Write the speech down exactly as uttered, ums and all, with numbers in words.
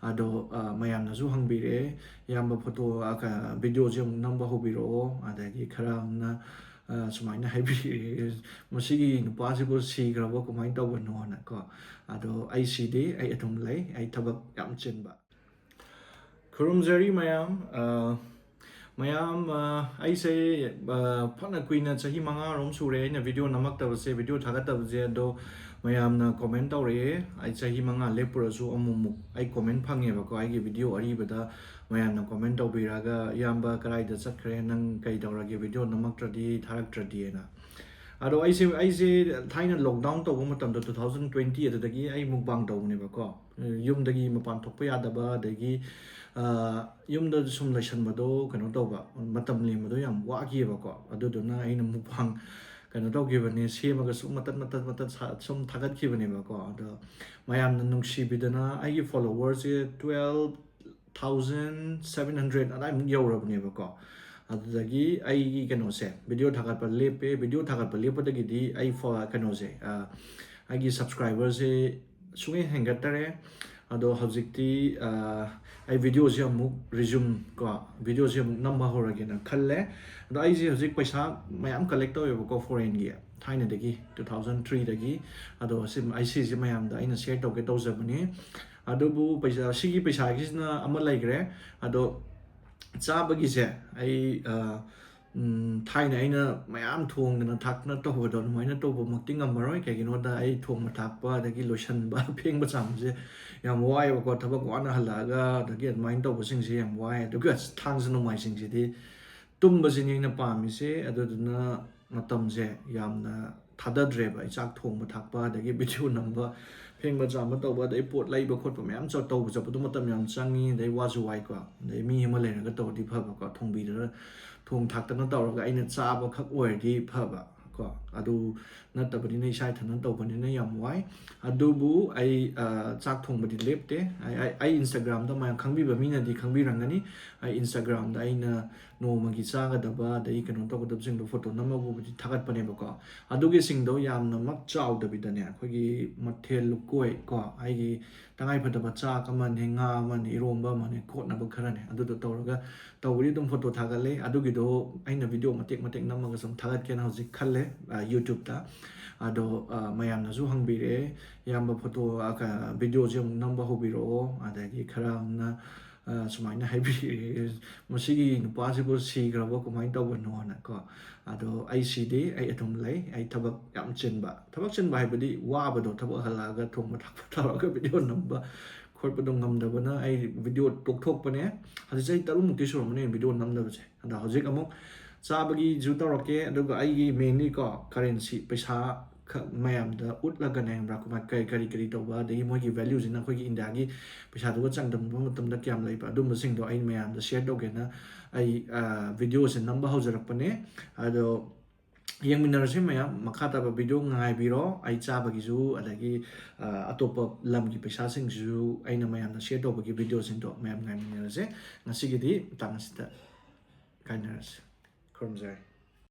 ꯑꯗꯣ ꯑ, ꯃꯌꯥꯝꯅꯁꯨ ꯍꯪꯕꯤꯔꯛꯑꯦ, "ꯏꯌꯥꯝꯕ, ꯐꯣꯇꯣ, ꯑ, ꯀ-, ꯚꯤꯗꯤꯑꯣꯁꯦ ꯑꯃꯨꯛ ꯅꯝꯕ ꯍꯧꯕꯤꯔꯛꯑꯣ", ꯑꯗꯒꯤ ꯈꯔ ꯑꯃꯅ ꯑ, ꯁꯨꯃꯥꯏꯅ ꯍꯥꯏꯕꯤꯔꯛꯑꯦ, "ꯃꯁꯤꯒꯤ ꯅꯨꯄꯥꯁꯤꯕꯨ ꯁꯤꯈ꯭ꯔꯕꯣ, ꯀꯃꯥꯏꯅ ꯇꯧꯕꯅꯣꯅ" ꯀꯣ꯫ ꯑꯗꯣ ꯑꯩ ꯁꯤꯗꯦ, ꯑꯩ ꯑꯗꯨꯝ ꯂꯩ, ꯑꯩ ꯊꯕꯛ ꯌꯥꯝ ꯆꯤꯟꯕ꯫ ꯈꯨꯔꯨꯝꯖꯔꯤ ꯃꯌꯥꯝ꯫ ꯑ, ꯃꯌꯥꯝ, ꯑ, ꯑꯩꯁꯦ, ꯑ, ꯐꯅ ꯀꯨꯏꯅ, ꯆꯍꯤ ꯃꯉꯥꯔꯣꯝ ꯁꯨꯔꯦ ꯑꯩꯅ ꯚꯤꯗꯤꯑꯣ ꯅꯝꯃꯛꯇꯕꯁꯦ, ꯚꯤꯗꯤꯑꯣ ꯊꯥꯒꯠꯇꯕꯁꯦ꯫ ꯑꯗꯣ ꯃꯌꯥꯝꯅ ꯀꯣꯃꯦꯟ ꯇꯧꯔꯛꯑꯦ, ꯑꯩ ꯆꯍꯤ ꯃꯉꯥ ꯂꯦꯞꯄꯨꯔꯁꯨ ꯑꯃꯨꯛꯃꯨꯛ ꯑꯩ ꯀꯣꯃꯦꯟ ꯐꯪꯉꯦꯕꯀꯣ, ꯑꯩꯒꯤ ꯚꯤꯗꯤꯑꯣ ꯑꯔꯤꯕꯗ ꯃꯌꯥꯝꯅ ꯀꯣꯃꯦꯟ ꯇꯧꯕꯤꯔꯒ, "ꯏꯌꯥꯝꯕ, ꯀꯗꯥꯏꯗ ꯆꯠꯈ꯭ꯔꯦ? ꯅꯪ ꯀꯩ ꯇꯧꯔꯒꯦ? ꯚꯤꯗꯤꯑꯣ ꯅꯝꯃꯛꯇ꯭ꯔꯗꯤ, ꯊꯥꯔꯛꯇ꯭ꯔꯗꯤꯅ?" ꯑꯗꯣ ꯑꯩꯁꯦ, ꯑꯩꯁꯦ ꯊꯥꯏꯅ ꯂꯣꯛꯗꯥꯎꯟ ꯇꯧꯕ ꯃꯇꯝꯗ, two thousand twenty, ꯑꯗꯨꯗꯒꯤ ꯑꯩ ꯃꯨꯛꯕꯥꯡ ꯇꯧꯕꯅꯦꯕꯀꯣ꯫ ꯌꯨꯝꯗꯒꯤ ꯃꯄꯥꯟ ꯊꯣꯛꯄ ꯌꯥꯗꯕ, ꯑꯗꯒꯤ, ꯑ, ꯌꯨꯝꯗ ꯁꯨꯝ ꯂꯩꯁꯟꯕꯗꯣ, ꯀꯩꯅꯣ ꯇꯧꯕ, ꯃꯇꯝ ꯂꯦꯟꯕꯗꯣ ꯌꯥꯝ ꯋꯥꯈꯤꯑꯕꯀꯣ꯫ ꯑꯗꯨꯗꯨꯅ ꯑꯩꯅ ꯃꯨꯛꯕꯥꯡ ꯀꯩꯅꯣ ꯇꯧꯈꯤꯕꯅꯦ, ꯁꯦꯝꯃꯒ ꯁꯨꯝ ꯃꯇꯠ, ꯃꯇꯠ, ꯃꯇꯠ ꯁꯥ-, ꯁꯨꯝ ꯊꯥꯒꯠꯈꯤꯕꯅꯦꯕꯀꯣ꯫ ꯑꯗꯣ ꯃꯌꯥꯝꯅ ꯅꯨꯡꯁꯤꯕꯤꯗꯅ ꯑꯩꯒꯤ ꯐꯣꯂꯣꯋꯔꯁꯦ twelve thousand seven hundred ꯑꯗꯥꯏꯃꯨꯛ ꯌꯧꯔꯕꯅꯦꯕꯀꯣ꯫ ꯑꯗꯨꯗꯒꯤ ꯑꯩꯒꯤ ꯀꯩꯅꯣꯁꯦ, ꯚꯤꯗꯤꯑꯣ ꯊꯥꯒꯠꯄ ꯂꯦꯞꯄꯦ꯫ ꯚꯤꯗꯤꯑꯣ ꯊꯥꯒꯠꯄ ꯂꯦꯞꯄꯗꯒꯤꯗꯤ ꯑꯩ ꯐꯣ-, ꯀꯩꯅꯣꯁꯦ, ꯑ, ꯑꯩꯒꯤ ꯁꯕꯁꯀ꯭ꯔꯥꯏꯕꯔꯁꯦ ꯁꯨꯡꯍꯦꯟ ꯍꯦꯟꯒꯠꯇꯔꯦ꯫ ꯑꯗꯣ ꯍꯧꯖꯤꯛꯇꯤ, ꯑ, ꯑꯩ ꯚꯤꯗꯤꯑꯣꯁꯦ ꯑꯃꯨꯛ ꯔꯤꯖꯨꯝ ꯀꯣ, ꯚꯤꯗꯤꯑꯣꯁꯦ ꯑꯃꯨꯛ ꯅꯝꯕ ꯍꯧꯔꯒꯦꯅ ꯈꯜꯂꯦ꯫ ꯑꯗꯣ ꯑꯩꯁꯦ ꯍꯧꯖꯤꯛ ꯄꯩꯁꯥ ꯃꯌꯥꯝ ꯀꯂꯦꯛ ꯇꯧꯋꯦꯕꯀꯣ, ꯐꯣꯔꯦꯟꯒꯤ, ꯊꯥꯏꯅꯗꯒꯤ, two thousand three ꯗꯒꯤ꯫ ꯑꯗꯣ ꯁꯤ, ꯑꯩ ꯁꯤꯁꯦ ꯃꯌꯥꯝꯗ ꯑꯩꯅ ꯁꯤꯌꯔ ꯇꯧꯒꯦ ꯇꯧꯖꯕꯅꯤ꯫ ꯑꯗꯨꯕꯨ ꯄꯩꯁꯥ, ꯁꯤꯒꯤ ꯄꯩꯁꯥꯒꯤꯁꯤꯅ ꯑꯃ ꯂꯩꯈ꯭ꯔꯦ꯫ ꯑꯗꯣ ꯆꯥꯕꯒꯤꯁꯦ ꯑꯩ, ꯑ, ꯎꯝ, ꯊꯥꯏꯅ ꯑꯩꯅ ꯃꯌꯥꯝ ꯊꯣꯡꯗꯅ ꯊꯥꯛꯇꯅ ꯇꯧꯕꯗꯣ ꯑꯗꯨꯃꯥꯏꯅ ꯇꯧꯕꯃꯛꯇꯤ ꯉꯝꯃꯔꯣꯏ꯫ ꯀꯩꯒꯤꯅꯣꯗ ꯑꯩ ꯊꯣꯡꯕ ꯊꯥꯛꯄ ꯑꯗꯒꯤ ꯂꯣꯏꯁꯟꯕ, ꯐꯦꯡꯕ ꯆꯥꯝꯕꯁꯦ ꯌꯥꯝ ꯋꯥꯏꯑꯦꯕꯀꯣ꯫ ꯊꯕꯛ ꯋꯥꯅ ꯍꯜꯂꯛꯑꯒ ꯑꯗꯒꯤ ꯑꯗꯨꯃꯥꯏꯅ ꯇꯧꯕꯁꯤꯡꯁꯦ ꯌꯥꯝ ꯋꯥꯏ꯫ ꯑꯗꯨꯒ ꯊꯥꯡꯖ ꯅꯣꯡꯃꯥꯏꯖꯤꯡꯁꯤꯗꯤ ꯇꯨꯝꯕꯁꯤꯅꯤ ꯑꯩꯅ ꯄꯥꯝꯃꯤꯁꯦ꯫ ꯑꯗꯨꯗꯨꯅ ꯃꯇꯝꯁꯦ ꯌꯥꯝꯅ ꯊꯥꯗꯗ꯭ꯔꯦꯕ꯫ ꯑꯩ ꯆꯥꯛ ꯊꯣꯡꯕ ꯊꯥꯛꯄ, ꯑꯗꯒꯤ ꯚꯤꯗꯤꯑꯣ ꯅꯝꯕ, ꯐꯦꯡꯕ ꯆꯥꯝꯕ ꯇꯧꯕ, ꯑꯗꯩ ꯄꯣꯠ ꯂꯩꯕ ꯈꯣꯠꯄ ꯃꯌꯥꯝ ꯆꯠ-, ꯇꯧꯕ ꯆꯠꯄꯗꯣ ꯃꯇꯝ ꯌꯥꯝ ꯆꯪꯉꯤ, ꯑꯗꯩ ꯋꯥꯁꯨ ꯋꯥꯏꯀꯣ꯫ ꯑꯗꯩ ꯃꯤ ꯑꯃ ꯂꯩꯔꯒ ꯇꯧꯔꯗꯤ ꯐꯕꯀꯣ, ꯊꯣꯡꯕꯤꯗꯅ, ꯊꯣꯡ ꯊꯥꯛꯇꯅ ꯇꯧꯔꯒ ꯑꯩꯅ ꯆꯥꯕꯈꯛ ꯑꯣꯏꯔꯗꯤ ꯐꯕ꯫ ꯀꯣ꯫ ꯑꯗꯨ ꯅꯠꯇꯕꯅꯤꯅ ꯏꯁꯥ ꯏꯊꯟꯇ ꯇꯧꯕꯅꯤꯅ ꯌꯥꯝ ꯋꯥꯏ꯫ ꯑꯗꯨꯕꯨ ꯑꯩ, ꯑ, ꯆꯥꯛ ꯊꯣꯡꯕꯗꯤ ꯂꯦꯞꯇꯦ꯫ ꯑꯩ, ꯑꯩ, ꯑꯩ Instagram-ꯗ ꯃꯌꯥꯝ ꯈꯪꯕꯤꯕ ꯃꯤꯅꯗꯤ ꯈꯪꯕꯤꯔꯝꯒꯅꯤ꯫ ꯑꯩ Instagram-ꯗ ꯑꯩꯅ ꯅꯣꯡꯃꯒꯤ ꯆꯥꯒꯗꯕ ꯑꯗꯩ ꯀꯩꯅꯣ ꯇꯧꯒꯗꯕꯁꯤꯡꯗꯣ ꯐꯣꯇꯣ ꯅꯝꯃꯒꯕꯨꯗꯤ ꯊꯥꯒꯠꯄꯅꯦꯕꯀꯣ꯫ ꯑꯗꯨꯒꯤꯁꯤꯡꯗꯣ ꯌꯥꯝꯅꯃꯛ ꯆꯥꯎꯗꯕꯤꯗꯅꯦ, ꯑꯩꯈꯣꯏꯒꯤ ꯃꯊꯦꯜ ꯂꯨꯀꯣꯏ ꯀꯣ, ꯑꯩꯒꯤ ꯇꯉꯥꯏꯐꯗꯕ ꯆꯥꯛ ꯑꯃꯅꯦ, ꯉꯥ ꯑꯃꯅꯦ, ꯏꯔꯣꯝꯕ ꯑꯃꯅꯦ, ꯀꯣꯠꯅꯕ ꯈꯔꯅꯦ, ꯑꯗꯨꯗꯣ ꯇꯧꯔꯒ ꯇꯧꯕꯗꯤ ꯑꯗꯨꯝ ꯐꯣꯇꯣ ꯊꯥꯒꯠꯂꯦ꯫ ꯑꯗꯨꯒꯤꯗꯣ ꯑꯩꯅ ꯚꯤꯗꯤꯑꯣ ꯃꯇꯦꯛ ꯃꯇꯦꯛ ꯅꯝꯃꯒ ꯁꯨꯝ ꯊꯥꯒꯠꯀꯦꯅ ꯍꯧꯖꯤꯛ ꯈꯜꯂꯦ, ꯑ, YouTube-ꯇ꯫ ꯑꯗꯣ, ꯑ, ꯃꯌꯥꯝꯅꯁꯨ ꯍꯪꯕꯤꯔꯛꯑꯦ, "ꯏꯌꯥꯝꯕ, ꯐꯣꯇꯣ, ꯑ, ꯀ-, ꯚꯤꯗꯤꯑꯣꯁꯦ ꯑꯃꯨꯛ ꯅꯝꯕ ꯍꯧꯕꯤꯔꯛꯑꯣ", ꯑꯗꯒꯤ ꯈꯔ ꯑꯃꯅ, ꯑ, ꯁꯨꯃꯥꯏꯅ ꯍꯥꯏꯕꯤꯔꯛꯑꯦ, "ꯃꯁꯤꯒꯤ ꯅꯨꯄꯥꯁꯤꯕꯨ ꯁꯤꯈ꯭ꯔꯕꯣ, ꯀꯃꯥꯏꯅ ꯇꯧꯕꯅꯣꯅ", ꯀꯣ꯫ ꯑꯗꯣ ꯑꯩ ꯁꯤꯗꯦ, ꯑꯩ ꯑꯗꯨꯝ ꯂꯩ, ꯑꯩ ꯊꯕꯛ ꯌꯥꯝ ꯆꯤꯟꯕ꯫ ꯊꯕꯛ ꯆꯤꯟꯕ ꯍꯥꯏꯕꯗꯤ ꯋꯥꯕꯗꯣ, ꯊꯕꯛ ꯍꯜꯂꯛꯑꯒ ꯊꯣꯡꯕ ꯊꯥꯛꯄ ꯇꯧꯔꯒ ꯚꯤꯗꯤꯑꯣ ꯅꯝꯕ ꯈꯣꯠꯄꯗꯣ ꯉꯝꯗꯕꯅ ꯑꯩ ꯚꯤꯗꯤꯑꯣ ꯇꯣꯛꯊꯣꯛꯄꯅꯦ꯫ ꯍꯧꯖꯤꯛ ꯆꯍꯤ ꯇꯔꯨꯛꯃꯨꯛꯇꯤ ꯁꯨꯔꯝꯃꯅꯤ ꯚꯤꯗꯤꯑꯣ ꯅꯝꯗꯕꯁꯦ꯫ ꯑꯗꯣ ꯍꯧꯖꯤꯛ ꯑꯃꯨꯛ ꯆꯥꯕꯒꯤꯁꯨ ꯇꯧꯔꯛꯀꯦ, ꯑꯗꯨꯒ ꯑꯩꯒꯤ mainly ꯀꯣ, currency, ꯄꯩꯁꯥ ꯈꯛ ꯃꯌꯥꯝꯗ ꯎꯠꯂꯒꯅꯦ, ꯈꯪꯕ꯭ꯔꯥ? ꯀꯃꯥꯏ-, ꯀꯔꯤ, ꯀꯔꯤ, ꯀꯔꯤ ꯇꯧꯕ, ꯑꯗꯒꯤ ꯃꯣꯏꯒꯤ value-ꯁꯤꯅ ꯑꯩꯈꯣꯏꯒꯤ India-ꯒꯤ ꯄꯩꯁꯥꯗꯨꯒ ꯆꯥꯡꯗꯝꯅꯕ ꯃꯇꯝꯗ ꯀꯌꯥꯝ ꯂꯩꯕ, ꯑꯗꯨꯝꯕꯁꯤꯡꯗꯣ ꯑꯩ ꯃꯌꯥꯝꯗ share ꯇꯧꯒꯦꯅ ꯑꯩ, ꯑ, ꯚꯤꯗꯤꯑꯣꯁꯦ ꯅꯝꯕ ꯍꯧꯖꯔꯛꯄꯅꯦ꯫ ꯑꯗꯣ ꯌꯦꯡꯃꯤꯟꯅꯔꯁꯤ ꯃꯌꯥꯝ, ꯃꯈꯥ ꯇꯥꯕ ꯚꯤꯗꯤꯑꯣ ꯉꯥꯏꯕꯤꯔꯣ꯫ ꯑꯩ ꯆꯥꯕꯒꯤꯁꯨ, ꯑꯗꯒꯤ, ꯑ, ꯑꯇꯣꯞꯄ ꯂꯝꯒꯤ ꯄꯩꯁꯥꯁꯤꯡꯁꯤꯁꯨ ꯑꯩꯅ ꯃꯌꯥꯝꯗ share ꯇꯧꯕꯒꯤ ꯚꯤꯗꯤꯑꯣꯁꯤꯡꯗꯣ ꯃꯌꯥꯝ ꯉꯥꯏꯃꯤꯟꯅꯔꯁꯦ꯫ ꯉꯁꯤꯒꯤꯗꯤ ꯃꯇꯥꯡ ꯑꯁꯤꯗ ꯀꯥꯏꯅꯔꯁꯤ꯫ ꯈꯨꯔꯨꯝꯖꯔꯤ꯫